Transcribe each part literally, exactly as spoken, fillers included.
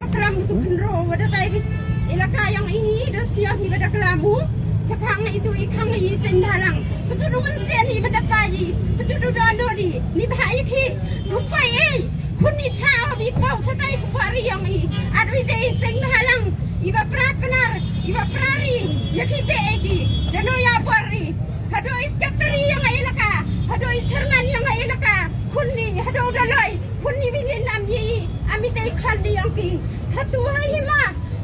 Klam tu khynro wa da tai bit. Elaka yong i hi da sñiaw hi wa da klam u. Chapang itu i khang i seng bhalang. Psu du wan sen i wa da pa i. Psu du don do di. Ni bha i khi. Rupai ei. Khun ni cha o di pau cha tai chapari yong i. Adu i te i seng bhalang. I wa pra penar. I wa pra ri. Ya khi te ei ki. Da no ya bor ri. Hado i secretary yong i elaka. Hado i chairman yong i elaka. Khun ni. Hado da loi. Hun ni wini nam yi, ami te i khon di yong ki. Hatu hai hima,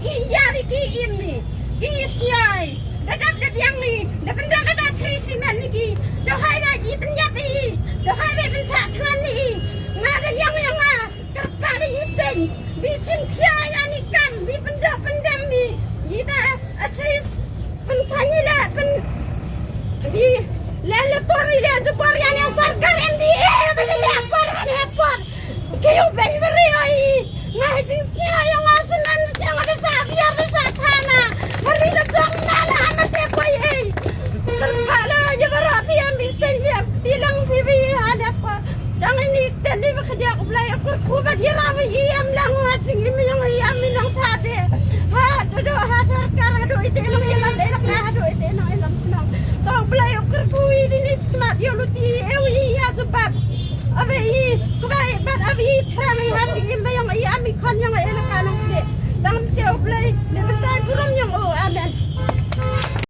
i yari ki im ni. Ki is nyai. Da dap da biang ni, da benda kata chri simen ni ki. Da hai ba i ten yap i. Da hai ba ben sa tran ni. Nga da yang yang nga. Kerpa da i seng. Bi chin kia ya ni kam, bi benda benda ni. I da a chri Pynkhang ïa la pyn. Di la la tor ïa la jubor ïa la sorkar M D A ba la la por ha la por. Ki u ben beri oi. Nga ha jingsia ïa nga semen ïa nga da sa biar da sa thana. Hari la jong na la ama te koi ei. Syrsa la ïa bara bi am bi seng bi am. Di lang bi bi ha la por. Dang ini tadi ba khadiak u Blai u kyrkhu ba dira ba i am lang ha jingim yong i am i nang chade. Ha dodo ha sorkar ha do ite nang i lam elak na ha do ite nang i lam senang. Tong Blai u kyrkhu i dini chikmat yo luti e u i ya jubab. Abe i kuba i bat abe i tram i ha jingim ba yong i am i khon yong i elak nang kle. Dang te u Blai ne betai burom yong o.